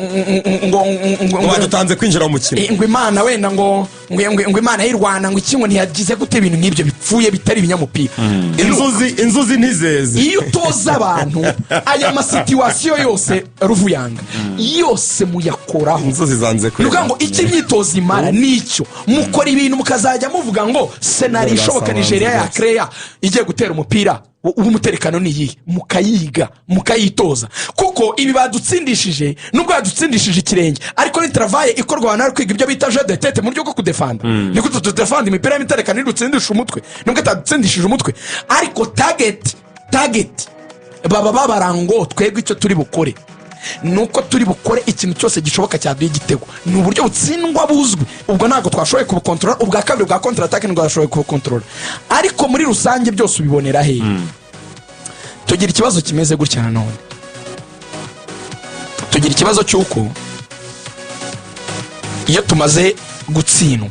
ngo ngo Ngo badutanze kwinjira mu mukino. Ngo Imana wenda ngo Imana y'u Rwanda, ngo iki, ngo ntiyagize gute, ibintu nk'ibyo bipfuye bitari ibinyamupira. Inzuzi, inzuzi ntizeze. Iyo utoza abantu, aya ma situation yose, ruvuyanga, yose muyakoraho. Inzuzi zanze Ni ukuvuga ngo icyo imyitozo imara nicyo mukora, ibintu mukazajya muvuga ngo scénario ishoboka Nigeria yakereya igiye gutera umupira w'umutekano ni iyihe, mukayiga, mukayitoza. Kuko ibi badutsindishije, nubwo badutsindishije ikirenge, ariko ni travail ikorwa, abantu bari kwiga ibyo bita jeu de tête mu buryo bwo kudefanda. Ni gute tudefanda imipira y'imiterekano idutsindisha umutwe, nubwo itadutsindishije umutwe? Ariko target baba babara ngo twebwe icyo turi bukore ni uko turi bukore ikintu cyose gishoboka cyaduha igitego. Ni uburyo butsindwa buzwi, ubwo ntabwo twashoboye kubukontorora. Ubwa kabiri bwa contre-attaque ntabwo twashoboye kubukontorora. Ariko muri rusange byose ubibonera hehe? Tugira ikibazo kimeze gutya nanone, tugira ikibazo cy'uko iyo tumaze gutsindwa,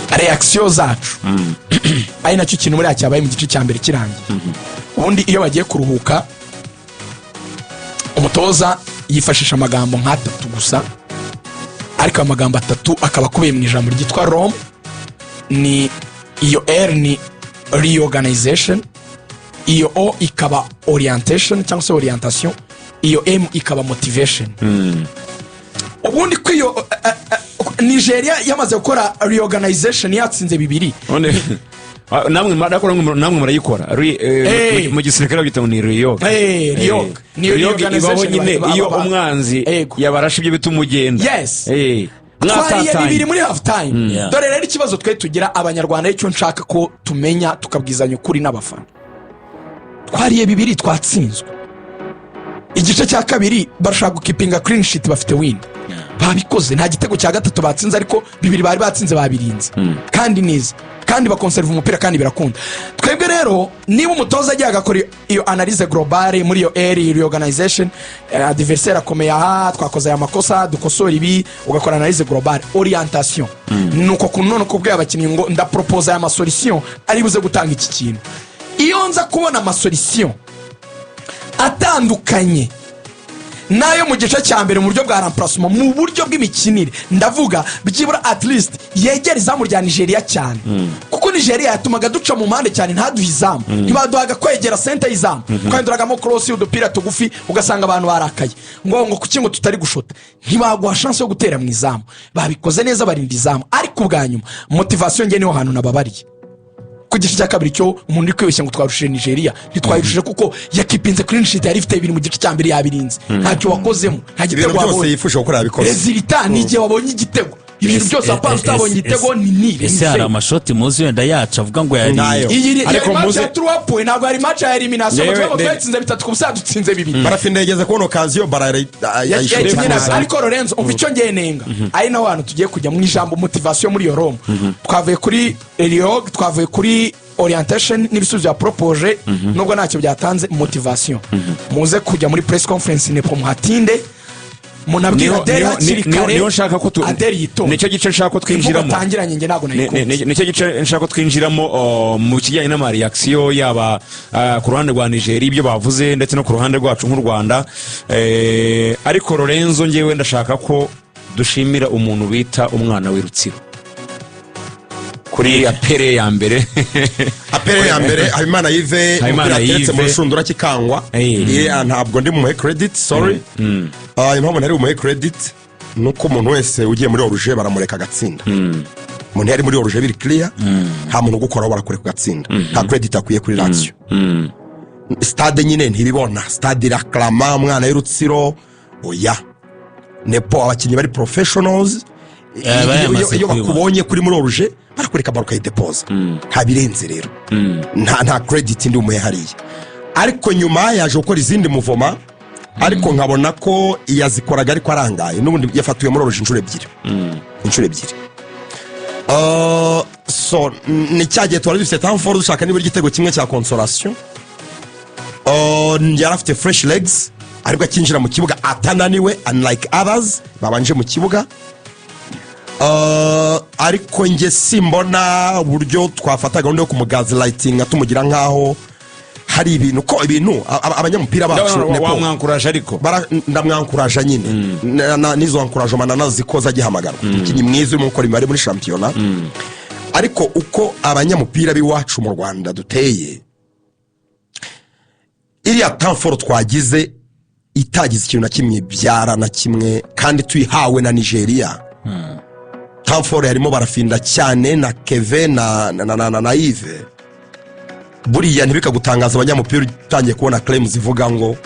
réaction zacu, ari nacyo kintu buriya cyabaye mu gice cya mbere kirangiye. Ubundi iyo bagiye kuruhuka, umutoza yifashisha amagambo nk'atatu gusa, ariko ayo magambo atatu akaba akubiye mu ijambo ryitwa ROM. Ni iyo R ni reorganization, iyo O ikaba orientation cyangwa se orientation, iyo M ikaba motivation. Ubundi ko iyo Nigeria yamaze gukora reorganization yatsinze bibiri. None, namwe ariko namwe murayikora. Mu gisirikare babyita ngo ni reorg. Reorg. Ni Reorg ibaho reorganization. nyine iyo umwanzi yabarashe ibyo bita umugenda. Yes. Twariye Mwatatanye. bibiri muri half time. Dore rero ikibazo twe tugira Abanyarwanda, icyo nshaka ko tumenya, tukabwizanya ukuri n'abafana: twariye bibiri, twatsinzwe. Igice cya kabiri barashaka gukipinga clean sheet, bafite win, babikoze, nta gitego cya gatatu batsinze, ariko bibiri bari batsinze babirinze kandi neza, kandi bakonseriva umupira, kandi birakunda. Twebwe rero, niba umutoza agiye agakora iyo analyse globale muri iyo R, reorganization, adversaire akomeye aha, twakoze aya makosa, dukosora ibi, ugakora analyse globale, orientation ni uko kuntu none kubwira abakinnyi ngo ndaporopoza aya ma solution ari buze gutanga iki kintu. Iyo nza kubona ama solution atandukanye n'ayo mu gice cya mbere mu buryo bwa remplacement, mu buryo bw'imikinire, ndavuga byibura at least yegera izamu rya Nigeria cyane, kuko Nigeria yatumaga duca mu mpande cyane, ntaduhe izamu, ntibaduhaga kwegera centre y'izamu, twahinduragamo cross, udupira tugufi, ugasanga abantu barakaye ngo kuki ngo tutari gushota, ntibaguha chance yo gutera mu izamu. Babikoze neza, barinda izamu. Ariko ubwa nyuma, motivation, nge niho hantu nababariye ku gice cya kabiri cyo umuntu uri kwibeshya ngo twarushije Nigeria, ntitwayirushije, kuko yakipinze clean sheet yari ifite ibiri mu gice cya mbere, yabirinze, ntacyo wakozemo, nta Ibintu gitego byose wabonye. yifuje gukora yabikoze. Résultat ni igihe wabonye igitego. Ibintu byose wapanze utabonye igitego ni nil. Ese hari amashoti muzi wenda yacu avuga ngo yari Ntayo. Iyi yari Ariko match muze ya trois points, ntabwo yari match ya elimination. Ngo twatsinze 3-0, dutsinze bibiri. Barafinda yageze kubona occasion, Yakinnye barayishobora. nabi. Ariko Lorenzo, umva icyo ngiye nenga, ari naho hantu tugiye kujya mu ijambo motivation muri iyo ROM. Twavuye kuri reorg, twavuye kuri orientation n'ibisubizo ya propoje, nubwo ntacyo byatanze. Motivation, muze kujya muri press conference, nepo muhatinde, munabwira Aderi hakiri kare. Niho nshaka ko Aderi yitonde. Nicyo gice nshaka ko Imvugo twinjiramo. atangiranye njye ntabwo nayikunze. Nicyo gice nshaka ko twinjiramo, mu kijyanye n'ama réaction, yaba ku ruhande rwa Nigeria ibyo bavuze, ndetse no ku ruhande rwacu nk'u Rwanda. Ariko Lorenzo, ngewe ndashaka ko dushimira umuntu bita umwana w'i Rutsiro kuri appel ya mbere. Appel ya mbere, Habimana Yves, Habimana umupira ateretse mu Yves. rushundura kikangwa. Yeah, ntabwo ndi bumuhe credit, sorry. Impamvu ntari bumuhe credit ni uko umuntu wese ugiye muri hors-jeu baramureka agatsinda. Umuntu yari muri hors-jeu biri clear, nta muntu ugukoraho, barakureka ugatsinda. Nta credit akwiye kuri radiyo. Stade nyine ntibibona, stade irakarama umwana w'i Rutsiro. Oya, nepo abakinnyi bari professionals, Bayamaze iyo kubibona. bakubonye kuri muri hors-jeu, barakwereka baro ukayidepoza, nta birenze. Rero nta credit ndi bumuhe hariya. Ariko nyuma yaje gukora izindi mouvement, ariko nkabona ko yazikoraga ariko arangaye. N'ubundi yafatiwe muri hors-jeu inshuro ebyiri, inshuro ebyiri. So ni cya gihe twari dufite temps fort, dushaka nibura igitego kimwe cya consolation. Yari afite fresh legs, aribwo akinjira mu kibuga atananiwe, unlike others babanje mu kibuga. Ariko njye simbona uburyo twafata gahunda yo kumugaslightinga, tumugira nkaho hari Hari ibintu ko ibintu abanyamupira bacu, Nepo, Wamwankuraje ariko. Ndamwankuraja nyine. N'izo encouragement nanazikoze agihamagarwa. Umukinnyi mwiza urimo gukora imibare muri shampiyona, ariko uko abanyamupira b'iwacu mu Rwanda duteye, iriya temps fort twagize itagize ikintu na kimwe ibyara na kimwe, kandi tuyihawe na Nigeria. Temps fort harimo Barafinda cyane na Keve na Yves. Buriya ntibikagutangaza abanyamupira utangiye kubona claims zivuga ngo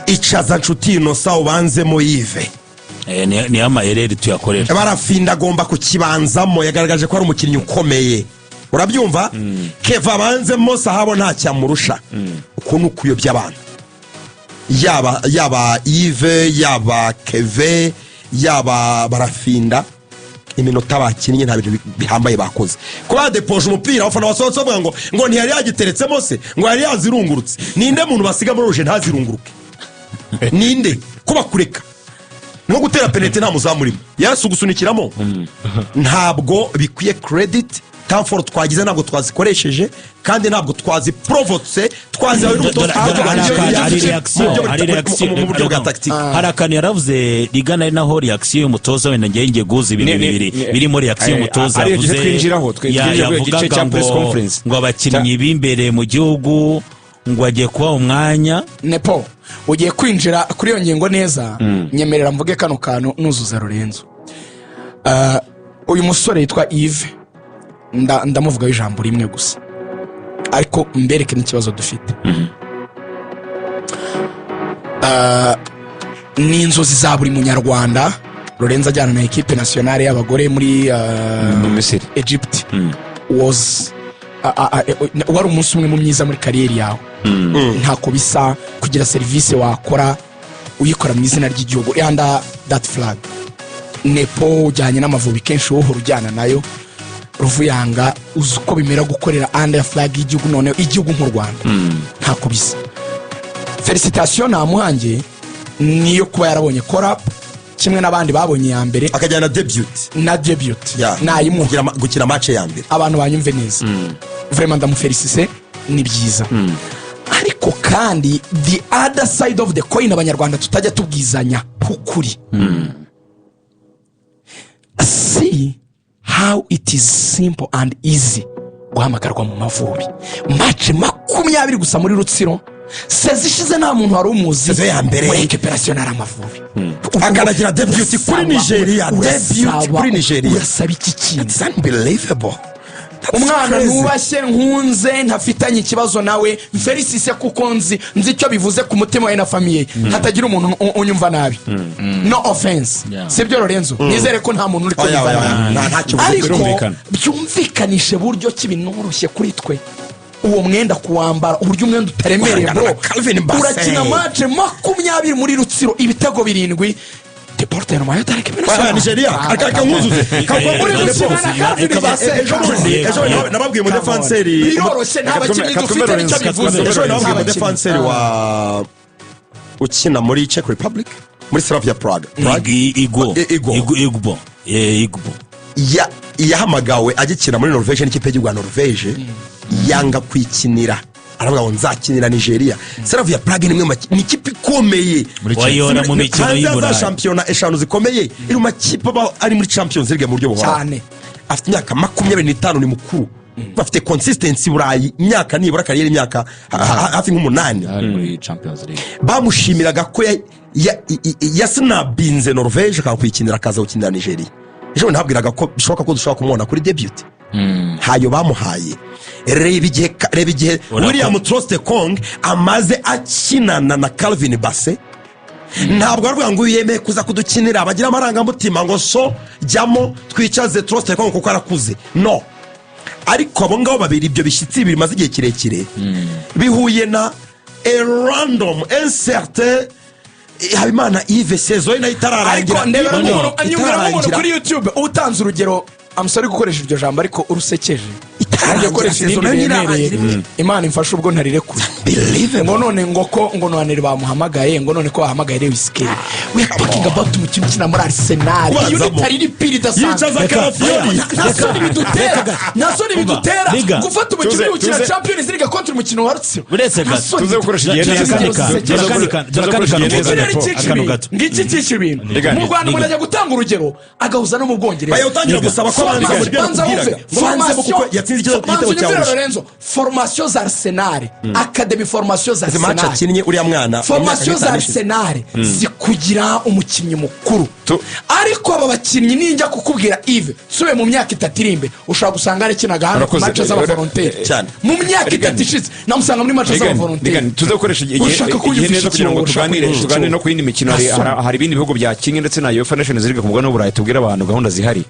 icaza Nshuti Innocent, ubanzemo Yves. Niyo amayereri tuyakorera. Barafinda agomba kukibanzamo, yagaragaje ko ari umukinnyi ukomeye, urabyumva? Keva abanzemo, Sahabo ntacyamurusha. Uku ni ukuyobya abantu. Yaba Yves, yaba Keve, yaba Barafinda, iminota bakinnye nta bintu bihambaye bakoze. Kuba yadepoje umupira, abafana basohotse bavuga ngo ntiyari yagiteretsemo se, ngo yari yazirungurutse. Ninde muntu basiga muri hors-jeu ntazirunguruke? Ninde ko bakureka? Ni nko gutera penaliti nta muzamu urimo, yarasi ugusunikiramo. Ntabwo bikwiye credit. Temps fort twagize ntabwo twazikoresheje, kandi ntabwo twaziporovotse, twazihawe n'umutoza. Hari reaction, hari reaction Mu buryo bwa tactique. Hari akantu yaravuze rigana, ari naho reaction y'umutoza. Wenda ngiye guhuza ibintu bibiri birimo reaction y'umutoza. Ariyo gice Yavuze twinjiraho, twinjira kuri igice yavugaga cya press conference. ngo abakinnyi b'imbere mu gihugu ngo agiye kubaha umwanya. Nepo, ugiye kwinjira kuri iyo ngingo neza. Nyemerera mvuge kano kantu nuzuza Lorenzo. Uyu musore yitwa Yves, ndamuvugaho ijambo rimwe gusa, ariko mbereke n'ikibazo dufite. Ni inzozi za buri Munyarwanda, Lorenzo ajyana na équipe nationale y'abagore muri Mu Misiri. Egypt. Was wari umunsi umwe mu myiza muri carrière yawe. Ntako bisa kugira serivisi wakora uyikora mu izina ry'igihugu, under that flag. Nepo, ujyanye n'Amavubi kenshi, wowe uhora ujyana nayo. Ruvuyanga, uzi uko bimera gukorera under flag y'igihugu, noneho igihugu nk'u Rwanda. Ntako bisa. Félicitation namuhange niyo kuba yarabonye call-up kimwe n'abandi babonye iya mbere. Akajyana debut. Na debut nayimuha. Gukina match ya mbere. Abantu banyumve neza, vraiment ndamufelicise, ni byiza. Ariko kandi the other side of the coin, Abanyarwanda tutajya tubwizanya k'ukuri, see how it is simple and easy guhamagarwa mu Mavubi. Match 20 gusa muri Rutsiro saison ishize, nta muntu wari umuzi. Saison ya mbere. Muri équipe nationale Amavubi. Akanagira debut kuri Nigeria. Debut kuri Nigeria. Urasaba iki kintu? It's unbelievable. That's Umwana crazy. nubashye, nkunze, ntafitanye ikibazo nawe, mfelicise kuko nzi icyo bivuze ku mutima we na famille ye. Hatagira umuntu unyumva nabi, no offense. Sibyo Lorenzo? Nizere ko nta muntu uri Oya, kunyumva oya, oya. nabi. Ntacyo uvuze. Ariko Birumvikana. byumvikanishe buryo ki binoroshye kuri twe uwo mwenda kuwambara, uburyo umwenda utaremereye. Guhangana Bro, na Calvin Bassey. urakina match 20 muri Rutsiro, ibitego 7, deporte mayo tariki. Oya, Nigeria aka nkuzuze. Uri gukina na Calvin Bassey. Ejo bundi nababwiye umudefanseri. Biroroshye, nta bakinnyi dufite, nicyo bivuze. Ejo bundi nababwiye Nta bakinnyi. umudefanseri wa ukina muri Czech Republic, muri Slavia Prague. Igo. Igo. Igo, Igbo. Igbo. Yahamagawe agikina muri Norvege n'ikipe y'igihugu ya Norvege, yanga kwikinira, aravuga ngo nzakinira Nigeria. Slavia Prague ni imwe mu ni ikipe ikomeye. Wayora mu mikino Hanze y'i ya za Burayi. shampiyona eshanu zikomeye, iri mu makipe aba ari muri Champions League mu buryo buhoraho. Cyane. Afite imyaka 25, ni mukuru, bafite consistency i Burayi, imyaka nibura carrière, imyaka hafi nk'umunani. Ari muri Champions League. Bamushimiraga ko yasinabinze Norvege akanga kuyikinira, akaza gukinira Nigeria. Ejo bundi nabwiraga ko bishoboka ko dushobora kumubona kuri debut, ntayo bamuhaye. Reba igihe William Troost Ekong amaze akinana na Calvin Bassey. Ntabwo aravuga ngo uyu yemeye kuza kudukinira, bagira amarangamutima ngo so jyamo twicaze Troost Ekong kuko arakuze. No, ariko abo ngabo babiri, ibyo bishyitsi bibiri bimaze igihe kirekire bihuye na a random incertain Habimana Yves, saison ye nayo itararangira. Ariko ndebera No, no. nk'umuntu, nyumvira nk'umuntu Itararangira. kuri YouTube utanze urugero, amusore gukoresha iryo jambo ariko urusekeje. Nanjye koresha izo biremereye, Imana imfashe ubwo ntarirekuye. Ngo none ngo ko ngo Nwaneri bamuhamagaye, ngo none ko bahamagaye Lewis Skelly. We are talking about umukino ukina muri Arsenal, iyo Kubanzamo. utari piri idasanzwe. Yicaza Calafiori. Nta soni bidutera, nta soni bidutera Liga. gufata umukino ukina Champions League kontra umukino wa Rutsiro. Uretse Nta gato. soni. Tuze gukoresha igihe Dore neza. akandi kantu, Tuze dore akandi kantu, dore akandi gukoresha kantu igihe Ngiki neza. rero ikica Akantu ibintu. gato. Ngiki ikica ibintu. Liga. Mu Rwanda umuntu Liga. ajya gutanga urugero agahuza no mu Bwongereza. Bayo utangira gusaba ko abanza Formation- mu byo banza wumve. yakubwiraga. Ngo banzemo kuko yatsinze igitego Banza cya unyumvire Oranje. Lorenzo, formation za Arsenal, academy formation za Izi match Arsenal, akinnye uriya mwana mu myaka formation za nk'itanu ishize. Arsenal zikugira umukinnyi mukuru. Ariko aba bakinnyi, ninjya kukubwira Yves, nsubiye mu myaka 3 iri imbere, ushobora gusanga yarakinaga hano Urakoze. match z'abavolonteri. Cyane. Mu myaka 3 ishize namusanga muri match Regan, z'abavolonteri. Regan, tuze gukoresha igihe Ushaka igihe kunyumvisha neza kugira ngo ikirongo, ushaka tuganire kunyumvisha tuganire no ku yindi mikino. Hari, Nta soni. hari ibindi bihugu byakinnye ndetse na UEFA Nations League ku mugabane w'Uburayi, tubwire abantu gahunda zihari.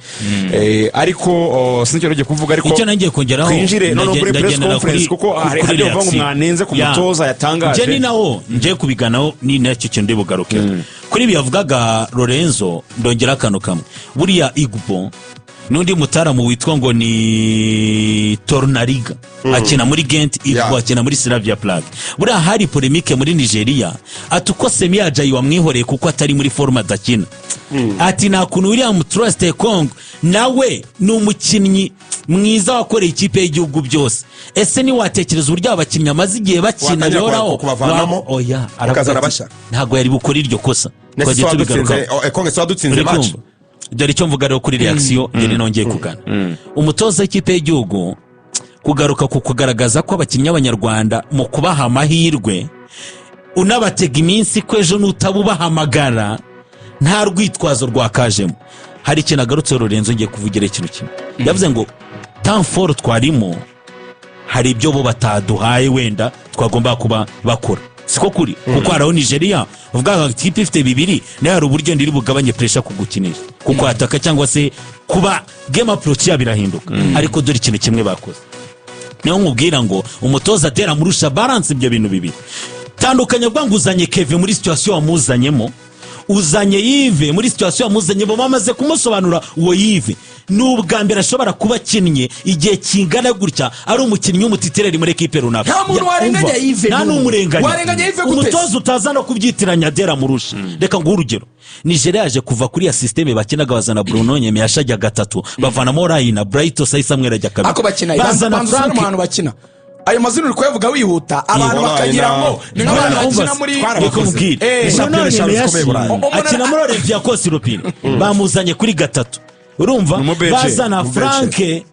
Ariko sinzi icyo ngiye kuvuga, ariko Icyo nagiye kongeraho, twinjire noneho kuri press ndagendera conference, kuko hari kuri hari ibyo bavuga ngo reaction. mwanenze ku Ya. mutoza yatangaje. Njye ni nawo ngiye kubiganaho, ni nacyo kintu ndi bugarukeho kuri ibi yavugaga Lorenzo. Ndongera akantu kamwe. Buriya Igbo n'undi mutaramu witwa ngo ni Torunarigha akina muri Gent, Igbo akina muri Slavia Prague. Buriya hari polémique muri Nigeria, ati uko Semi Ajayi wamwihoreye kuko atari muri forme adakina, ati nta kuntu William Troost Ekong nawe ni umukinnyi mwiza wakoreye ikipe y'igihugu byose. Ese ntiwatekereza uburyo aba bakinnyi amaze igihe bakina Watangira bihoraho kubavanamo, oya, aravuga ukazana ati, bashya. Ntabwo yari bukore iryo kosa. Nese Twajya wadutsinze tubigarukaho. Ekong se wadutsinze Uri match. kumva? Dore icyo mvuga rero kuri reaction yari nongeye kugana umutoza w'ikipe y'igihugu, kugaruka ku kugaragaza ko abakinnyi b'Abanyarwanda mu kubaha amahirwe unabatega iminsi ko ejo nutabubahamagara nta rwitwazo rwakajemo. Hari ikintu agarutse Lorenzo, ngiye kuvugira ikintu kimwe. Yavuze ngo temps fort twarimo hari ibyo bo bataduhaye wenda twagomba kuba bakora, siko kuri, kuko hariho Nigeria uvuga ngo ikipe ifite bibiri nayo hari uburyo ndiri bugabanye pressure kugukinisha, kuko ataka cyangwa se kuba game approach yabo irahinduka. Ariko dore ikintu kimwe bakoze, niyo nkubwira ngo umutoza atera murusha balance ibyo bintu bibiri tandukanye. Avuga ngo uzanye Keve muri situation wamuzanyemo, uzanye Yves muri situation wamuzanyemo, bamaze kumusobanura. Uwo Yves ni ubwa mbere ashobora kuba akinnye igihe kingana gutya ari umukinnyi w'umutitulaire muri ekipe runaka. Nta muntu warenganya Umva, Yves nta n'umwe. n'umurenganya. Warenganya Yves gute se? Umutoza utaza no kubyitiranya Adera murusha. Reka nguhe urugero: Nigeria yaje kuva kuri ya système bakinaga, bazana Bruno Onyemaechi ajya gatatu, bavanamo Rayina Bright Osayi Samuel ajya kabiri, Ako bakina bazana banza usubire mu Frank hantu bakina. Ayo mazina uri kuyavuga wihuta, abantu Rayina. bakagira ngo ni nk'abantu bakina muri Reka nkubwire. Shampiyona Bruno eshanu Onyemaechi zikomeye Burayi. akina muri Olympiacos Ropine, bamuzanye kuri gatatu, urumva? Ni umubenche. Bazana Umubenche. Frank,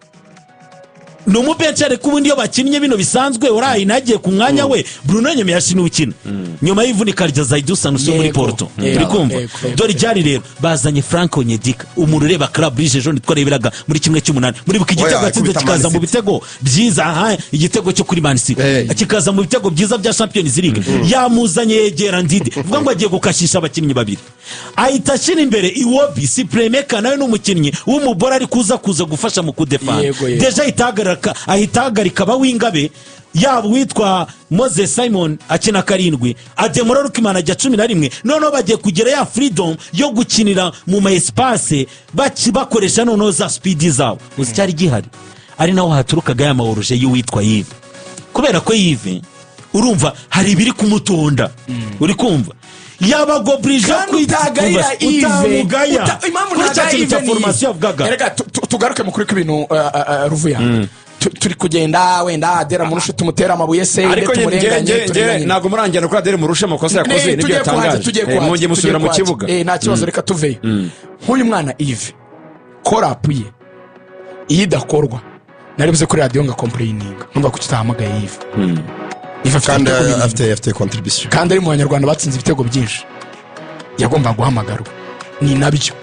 ni umubenshi, ariko ubundi iyo bakinnye bino bisanzwe Orayi agiye ku mwanya we, Bruno Onyemaechi niwe ukina nyuma y'ivunika rya Zaidu Sanusi wo muri Porto. Uri kumva? Yego. Dore iryari rero, bazanye Frank Onyedika, umuntu ureba Club Brugge ejo ntitwareberaga muri 1/8, muribuka igitego Oya, yatsinze ikubita kikaza Man mu City. bitego byiza, aha igitego cyo kuri Man City kikaza mu bitego byiza bya Champions League. Yamuzanye yegera Ndidi, uvuga ngo agiye gukashisha abakinnyi babiri, ahita ashyira imbere Iwobi, si playmaker nawe ni umukinnyi w'umubora ariko uza kuza gufasha mu kudefanda. Yego. Déjà ahita ahagarika abawinga be, yaba uwitwa Moses Simon akina karindwi, Ademola Lookman ajya 11. Noneho bagiye kugira ya freedom yo gukinira mu ma espace bakoresha noneho za speed zabo. Uzi icyari gihari, ari naho haturukaga ya ma hors-jeu y'uwitwa Yves, kubera ko Yves urumva hari ibiri kumutonda, uri kumva yabagoburije. Kandi utagayira Yves. Utamugaya Impamvu kuri cya ntagaya kintu cya Yves ni iyi. formation yavugaga. Erega tugaruke mu kuri kw'ibintu, Ruvuya. Turi kugenda wenda Adera Murusha tumutera amabuye se, Ariko tumurenganye, turenganye. ntabwo murangira kuri Adere Murusha amakosa yakoze Ne, n'ibyo tugiye kuhajya, yatangaje. tugiye kuhajya, Mwongeye musubira tugiye mu kuhajya. kibuga. Nta kibazo, reka tuveyo. Nk'uyu mwana Yves, call-up ye iyo idakorwa nari buze kuri radiyo ngacomplaininga numva ko tutahamagaye Yves. Yves afite Kandi ibitego birindwi. afite contribution. Kandi ari mu Banyarwanda batsinze ibitego byinshi, yagombaga guhamagarwa, ni nabyo.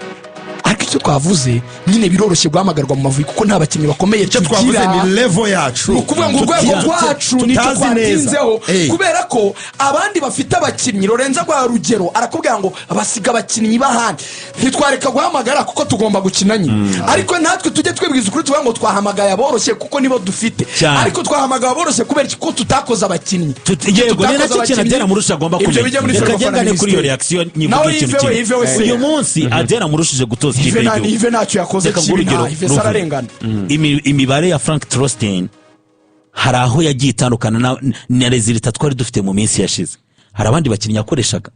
Ariko icyo twavuze nyine, biroroshye guhamagarwa mu Mavubi kuko nta bakinnyi bakomeye Icyo twavuze tugira. ni level yacu. Ni ukuvuga ngo urwego rwacu nicyo Tutazi neza. twatinzeho, kubera ko abandi bafite abakinnyi. Lorenzo rwa rugero arakubwira ngo basiga abakinnyi b'ahandi, ntitwareka guhamagara kuko tugomba gukina nyine. Ariko natwe tujye twibwiza ukuri, tuvuga ngo twahamagaye aboroshye kuko nibo dufite. Cyane. Ariko twahamagaye aboroshye kubera iki? Kuko tutakoze abakinnyi. Yego, ni Tutakoze nacyo kintu abakinnyi. Adera Murusha agomba Ibyo kumenya. bijya muri Reka Ferwafa na ngengane kuri iyo Minisiteri. reaction nyivuge Nawe ikintu Yves we, kimwe. Yves we se. Uyu munsi Adera Murushije gutoza ikipe Yves nta y'igihugu. Yves ntacyo yakoze Reka kibi, nguhe urugero, nta Yves Ruvu. ararengana. Imibare ya Frank Torsten hari aho yagiye itandukana na résultat twari dufite mu minsi yashize. Hari abandi bakinnyi yakoreshaga,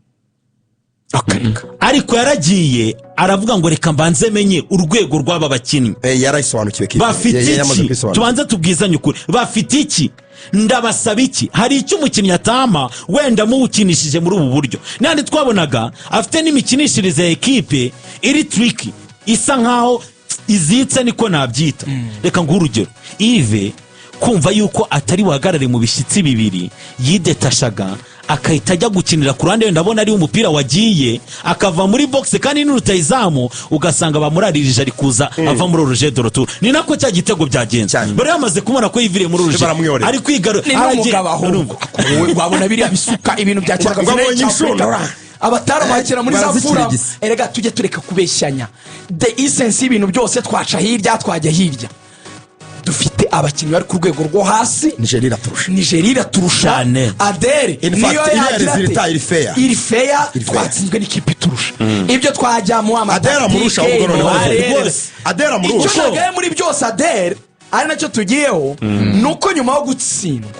Akareka. ariko yaragiye aravuga ngo reka mbanze menye urwego rw'aba bakinnyi. Yarayisobanukiwe kipe. Bafite Yamaze iki? kwisobanura. Tubanze tubwizanye ukuri, bafite iki? Ndabasaba iki? Hari icyo umukinnyi atama wenda muwukinishije muri ubu buryo. N'andi twabonaga afite n'imikinishirize ya ekipe iri tricky, isa nkaho izitse, niko nabyita. Reka nguhe urugero: Yves kumva yuko atari buhagarare mu bishyitsi bibiri, yidetashaga akahita ajya gukinira ku ruhande, wenda abona ariho umupira wagiye, akava muri box kandi ni rutayizamu, ugasanga bamuraririje ari kuza ava muri hors-jeu de retour. Ni nako cya gitego byagenze. Cyane. Bari bamaze kubona ko yiviriye muri hors-jeu, Baramwihorera. ari kwigarura. Ni n'umugabo ahubwo. Wowe wabona biriya bisuka ibintu bya kera. Ngo abonye inshundura. Abatari bakira muri za fura. Barazikirigisa. Erega tujye tureka kubeshyanya. The essence y'ibintu byose, twaca hirya, twajya hirya, dufite abakinnyi bari ku rwego rwo hasi. Nigeria iraturusha. Nigeria iraturusha. Cyane. Adere In fact, niyo iriya yagira ate? résultat iri fair. Iri fair. Iri fair. Twatsinzwe n'ikipe iturusha. Ibyo twajya mu Adele amurusha ahubwo noneho. Rwose. Adele amurusha. Icyo nagaye muri byose Adele, ari nacyo tugiyeho, ni uko nyuma yo gutsindwa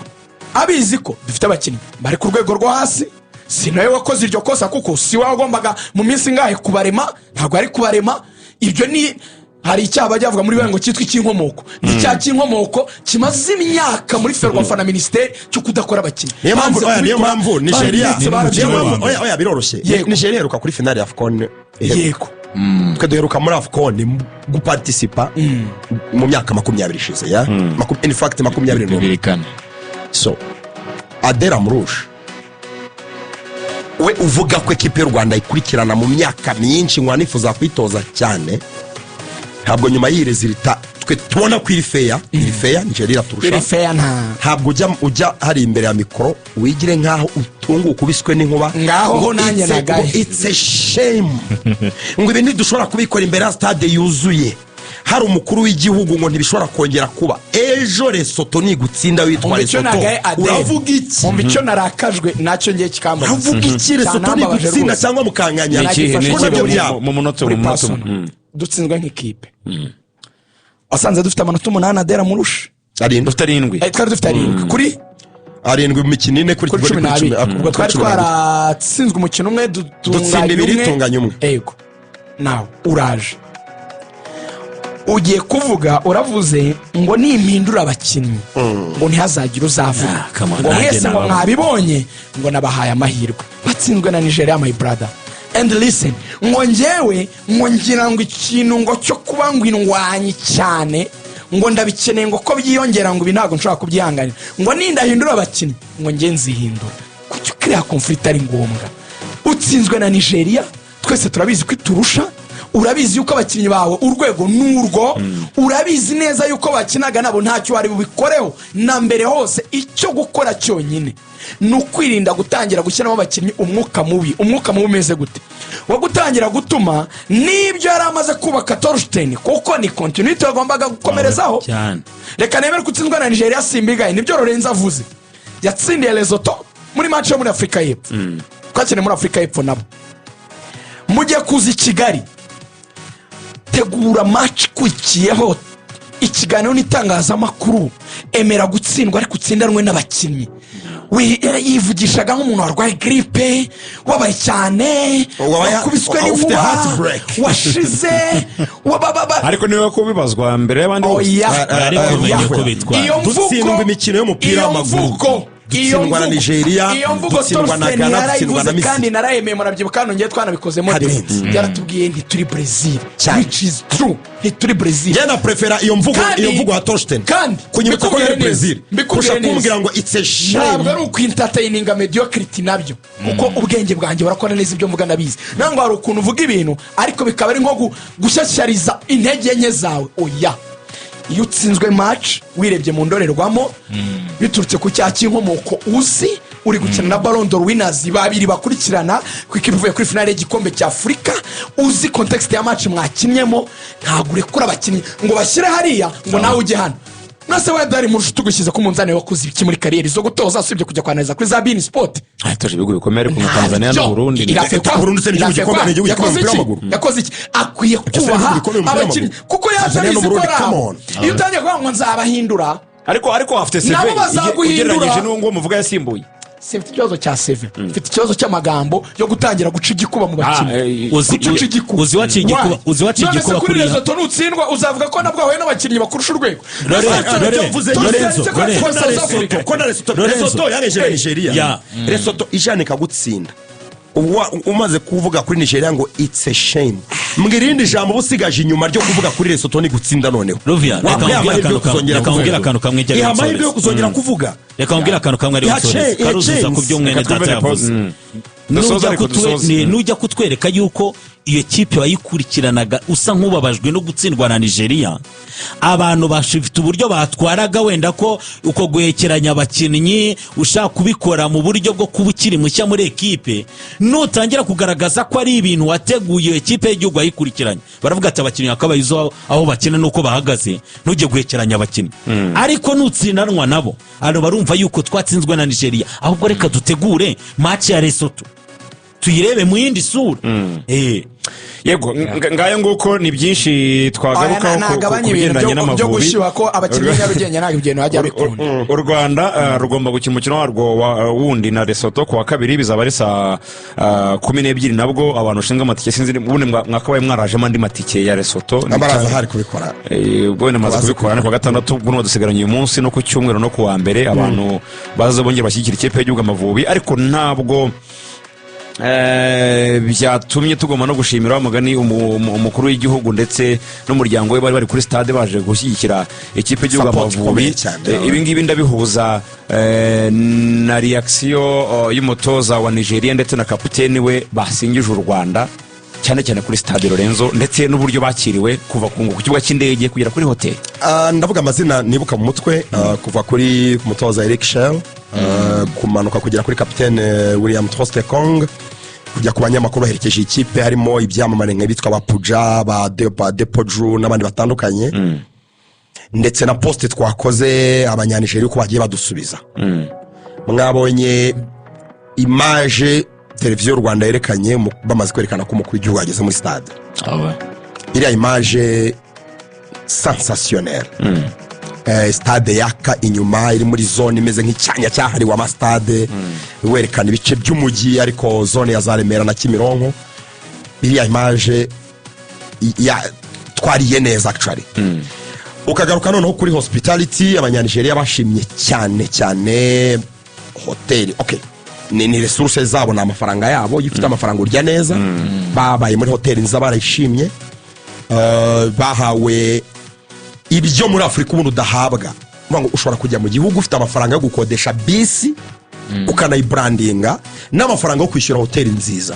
abizi ko dufite abakinnyi bari ku rwego rwo hasi, si nawe wakoze iryo kosa, kuko si we wagombaga mu minsi ingahe kubarema, ntabwo ari kubarema. Ibyo ni hari icyaha bajya bavuga muri bene ngo cyitwa icy'inkomoko. Ni icyaha cy'inkomoko kimaze imyaka muri FERWAFA na minisiteri cyo kudakora abakinnyi. Niyo mpamvu Banze oya, niyo kubikora, mpamvu Nigeria barabitse, niyo barabyibuha. mpamvu, oya, oya, biroroshye. Yego. Nigeria iheruka kuri finale ya AFCON iheruka. Twe duheruka muri AFCON guparticipa mu myaka 20 ishize ya in fact 21. 2004. So Adel Amrouche, we uvuga ko ekipe y'u Rwanda ikurikirana mu myaka myinshi, nkaba nifuza kwitoza cyane, ntabwo nyuma y'iyi résultat twe tubona ko iri fair, iri fair, Nigeria iraturusha. Iri fair, nta Ntabwo ujya hari imbere ya mikoro wigire nk'aho utunguwe, ukubiswe n'inkuba. Ngaho Ngo nanjye nagaye. Ngo it's a shame, ngo ibi ntidushobora kubikora imbere ya stade yuzuye, hari umukuru w'igihugu, ngo ntibishobora kongera kuba. Ejo Lesotho nigutsinda witwa Umva icyo Lesotho, nagaye Adele. uravuga iki? Umva icyo narakajwe nacyo ngiye kikambaza. Uravuga iki Lesotho Cyanambabaje nigutsinda rwose. cyangwa mukanganya? Ni ikihe? Ni Ko ikihe? nabyo byaba. Mu munota Muri mu munota personal. Dutsinzwe nk'ikipe, wasanze dufite amanota 8, Adel amurusha. 7. Dufite 7. Twari dufite 7 kuri 7 mu mikino 4 kuri kuri 12. Ubwo twari kuri 12. twaratsinzwe umukino umwe, Dutsinda dutunganya ibiri, umwe. tunganya umwe. Yego, nawe uraje ugiye kuvuga, uravuze ngo nimpindura abakinnyi ngo ntihazagire uzavuga. Ah, come on, ngo nanjye mwese ngo nababona. mwabibonye, ngo nabahaye amahirwe, batsinzwe na Nigeria. My brother, and listen, ngo njyewe ngo ngira ngo ikintu ngo cyo kuba ngo indwanyi cyane, ngo ndabikeneye, ngo ko byiyongera, ngo ibi ntabwo nshobora kubyihanganira, ngo nindahindura abakinnyi ngo njye nzihindura. Kuki kiriya conflit ari ngombwa? Utsinzwe na Nigeria, twese turabizi ko iturusha. Urabizi yuko abakinnyi bawe urwego n'urwo, urabizi neza yuko bakinaga nabo ntacyo wari bubikoreho na mbere hose. Icyo gukora cyonyine ni ukwirinda gutangira gushyiramo abakinnyi umwuka mubi. Umwuka mubi umeze gute? Wo gutangira gutuma n'ibyo yari amaze kubaka Torsten, kuko ni continuité yagombaga gukomerezaho. Cyane. Reka nemere ko utsinzwe na Nigeria, simbigaye, nibyo Lorenzo avuze. Yatsindiye Lesotho muri match yo muri Afurika y'Epfo, twakiniye muri Afurika y'Epfo nabo. Mujye kuza i Kigali, tegura match ikurikiyeho, ikiganiro n'itangazamakuru, emera gutsindwa ariko utsindanwe n'abakinnyi. Yivugishaga nk'umuntu warwaye giripe, wabaye cyane, wakubiswe ufite n'inkuba, heartbreak. Washize Ariko niwe kubibazwa mbere y'abandi bose. Oya. Ariko Oya. umenye ko bitwara. Iyo mvugo, Dutsindwa imikino y'umupira iyo w'amaguru. mvugo, iyo Dutsindwa na mvugo, Nigeria, iyo mvugo dutsindwa na Torsten Ghana, dutsindwa na yarayivuze Misiri. kandi narayemeye. Murabyibuka hano ngiye twanabikozemo. Karenzi. Yaratubwiye ntituri Brazil, Cyane. which is true, ntituri Brazil. Njye na prefera iyo mvugo, iyo mvugo ya Torsten, kandi kunyibutsa ko mbikubwire yari neza, Brazil, mbikubwire kurusha neza. kumbwira ngo it's a shame. Ntabwo ari ukwintertaininga mediocrity nabyo, kuko ubwenge bwanjye burakora neza, ibyo mvuga ndabizi. Ntabwo hari ukuntu uvuga ibintu ariko bikaba ari nko gushyashyariza intege nke zawe. Oya, iyo utsinzwe match wirebye mu ndorerwamo biturutse ku cyaha cy'inkomoko, uzi uri gukina na Ballon d'Or winners babiri bakurikirana ku ikipe ivuye kuri finale y'igikombe cya Afurika, uzi context ya match mwakinnyemo, ntabwo urekura abakinnyi ngo bashyire hariya ngo nawe ujye hano. Nase wenda ari murusha, tugushyize ku munzani, wakoze ibiki muri carrière zo gutoza, usibye kujya kwanariza kuri za beIN Sports? Yatoje ibihugu bikomeye, ariko nka Tanzania Ntabyo. n'Uburundi. Burundi se ni igihugu gikomeye, ni igihugu gikomeye Yakoze mu mupira iki? w'amaguru. Yakoze iki? Akwiye Byose ni kubaha ibihugu bikomeye mu mupira abakinnyi, w'amaguru. kuko yaje Tanzania abizi ko n'Uburundi, ari come abo. on. Iyo utangiye kuvuga ngo nzabahindura, Ariko afite CV Nabo bazaguhindura. ugereranyije n'uwo nguwo muvuga yasimbuye. Simfite ikibazo cya CV, mfite ikibazo cy'amagambo yo gutangira guca igikuba mu bakinnyi. Guca igikuba. Uzi waciye igikuba, Why? uzi waciye None se igikuba kuri kuriya. Lesotho nutsindwa, uzavuga ko nabwo wahuye n'abakinnyi bakurusha urwego? Lorenzo, Ko Lorenzo. South Africa. Ko na Lesotho, Lorenzo. Lesotho yarengeje Nigeria. Lesotho ijana ikagutsinda. Umaze kuvuga kuri Nigeria ngo "It's a shame", mbwira irindi jambo uba usigaje inyuma ryo kuvuga kuri Lesotho ni gutsinda noneho. Ruvia, reka Wamuhaye nkubwire amahirwe yo akantu kamwe, kuzongera reka nkubwire kuvuga. akantu kamwe njya Iha amahirwe yo nsoreza. kuzongera kuvuga. Reka nkubwire akantu kamwe ariho Iha nsoreza, iha karuzuza ku chance. byo mwene Reka twumve data report. yavuze. Dusoze Nujya ariko dusoze. Nujya kutwereka yuko iyo kipe wayikurikiranaga usa nk'ubabajwe no gutsindwa na Nigeria, abantu bafite uburyo batwaraga, wenda ko uko guhekeranya abakinnyi ushaka kubikora mu buryo bwo kuba ukiri mushya muri ekipe, nutangira kugaragaza ko ari ibintu wateguye, iyo ekipe y'igihugu wayikurikiranye, baravuga ati abakinnyi bakabaye uzi aho bakina n'uko bahagaze, ntujye guhekeranya abakinnyi. Ariko nutsindanwa nabo, abantu barumva yuko twatsinzwe na Nigeria, ahubwo reka dutegure match ya Lesotho tuyirebe mu yindi sura. Yego, ngayo nguko, ni byinshi twagarukaho ku Nagabanya ibintu bigendanye byo n'Amavubi. gushyuha, ko abakinnyi b'Nyarugenge ntabwo ibyo bintu bajya bikunda. U Rwanda rugomba gukina umukino warwo wundi na Lesotho ku wa kabiri, bizaba ari saa 12. Nabwo abantu bashinzwe amatike, sinzi, ubundi mwakabaye mwarajemo andi matike ya Lesotho. Abaraza hari kubikora. Ubwo wenda maze Bazi kubikora ni ku wa gatandatu, ubwo nubu dusigaranye uyu munsi no ku cyumweru no ku wa mbere, abantu baza bongera bashyigikira ikipe y'igihugu Amavubi. Ariko ntabwo byatumye tugomba no gushimira wa mugani umukuru w'igihugu ndetse n'umuryango we bari kuri stade baje gushyigikira ikipe y'igihugu Support Amavubi. ikomeye cyane. Ibi ngibi ndabihuza na reaction y'umutoza wa Nigeria ndetse na kapiteni we basingije u Rwanda cyane cyane kuri stade Lorenzo, ndetse n'uburyo bakiriwe kuva ku kibuga cy'indege kugera kuri hoteli. Ndavuga amazina nibuka mu mutwe, kuva kuri mutoza Eric Chelle, kumanuka kugera kuri kapitene William Troost-Ekong, kujya ku banyamakuru baherekeje ikipe, harimo ibyamamare nk'abitwa ba Puja, ba Adepoju n'abandi batandukanye, ndetse na post twakoze, Abanyanigeriya uko bagiye badusubiza. Mwabonye image Televiziyo Rwanda yerekanye bamaze kwerekana ko umukuru w'igihugu yageze muri stade, iriya image sensationnelle. Stade yaka inyuma, iri muri zone imeze nk'icyanya cyahariwe amasitade, werekana ibice by'umujyi, ariko zone ya za Remera na Kimironko. Iriya image twariye neza actually. Ukagaruka noneho kuri hospitality, Abanyanigeriya bashimye cyane cyane hoteli. Okay, ni resources zabo, ni amafaranga yabo. Iyo ufite amafaranga urya neza. Babaye muri hoteli nziza, barayishimye. Bahawe ibyo muri Afurika ubundi udahabwa. Uvuga ngo ushobora kujya mu gihugu ufite amafaranga yo gukodesha bisi ukanayibrandinga n'amafaranga yo kwishyura hoteli nziza,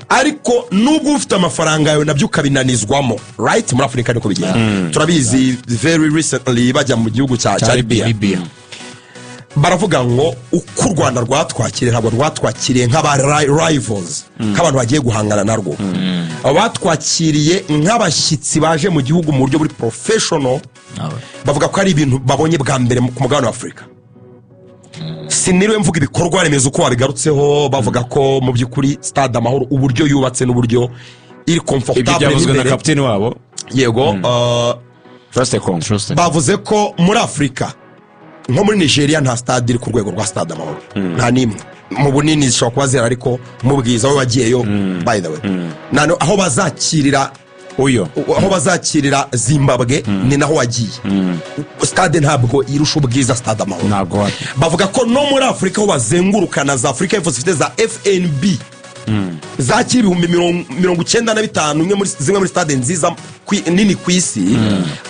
ariko nubwo ufite amafaranga yawe nabyo ukabinanizwamo, right? Muri Afurika niko bigenda, turabizi. Very recently bajya mu gihugu cya Libya, Libya. Baravuga ngo uko u Rwanda rwatwakiriye, ntabwo rwatwakiriye nk'aba rivals, nk'abantu bagiye guhangana narwo. Batwakiriye nk'abashyitsi baje mu gihugu mu buryo buri professional. Bavuga ko ari ibintu babonye bwa mbere ku mugabane wa Afurika. Siniriwe mvuga ibikorwa remezo uko wabigarutseho, bavuga ko mu by'ukuri Stade Amahoro uburyo yubatse n'uburyo iri Ibyo comfortable byavuzwe na n'imbere. kapiteni wabo. Yego, Troost-Ekong. bavuze ko muri Afurika, nko muri Nigeria, nta stade iri ku rwego rwa Stade Amahoro, nta n'imwe. Mu bunini zishobora kuba zihari, ariko mu bwiza, we wagiyeyo by the way, aho bazakirira Uyo. aho bazakirira Zimbabwe ni naho wagiye, stade ntabwo irusha ubwiza Stade Amahoro. Ntabwo Bavuga ko no muri Afurika, aho bazengurukana za Afurika y'Epfo zifite za FNB zakira 95,000, zimwe muri stade nziza nini ku isi,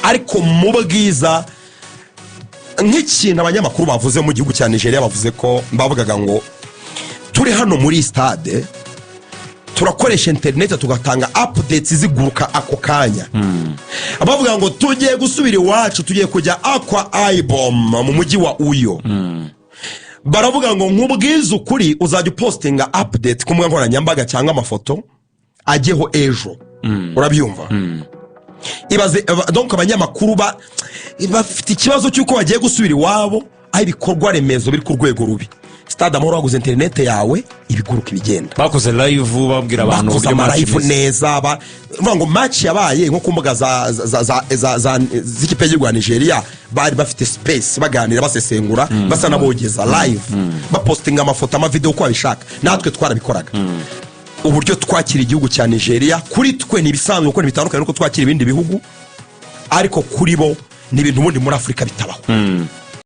ariko mu bwiza, nk'ikintu abanyamakuru bavuze mu gihugu cya Nigeria, bavuze ko bavugaga ngo turi hano muri stade turakoresha interineti, tugatanga updates ziguruka ako kanya. Bavuga ngo tugiye gusubira iwacu, tugiye kujya Akwa Ibom mu mujyi wa Uyo. Baravuga ngo nk'ubwiza ukuri, uzajya upostinga update ku mbuga nkoranyambaga cyangwa amafoto ajyeho ejo, urabyumva? Ibaze donc abanyamakuru bafite ikibazo cy'uko bagiye gusubira iwabo, aho ibikorwa remezo biri ku rwego rubi. Stade Amahoro, waguze interinete yawe, ibiguruka, ibigenda. Bakoze live, babwira abantu Bakoze uburyo match ama live imeze. neza. Uvuga ngo match yabaye nko ku mbuga z'ikipe y'igihugu ya Nigeria, bari bafite space, baganira, basesengura, basa n'abogeza live, bapostinga amafoto, amavideo uko babishaka. Natwe twarabikoraga. Uburyo twakira igihugu cya Nigeria, kuri twe ni ibisanzwe kuko ntibitandukanye n'uko twakira ibindi bihugu, ariko kuri bo ni ibintu ubundi muri Afurika bitabaho.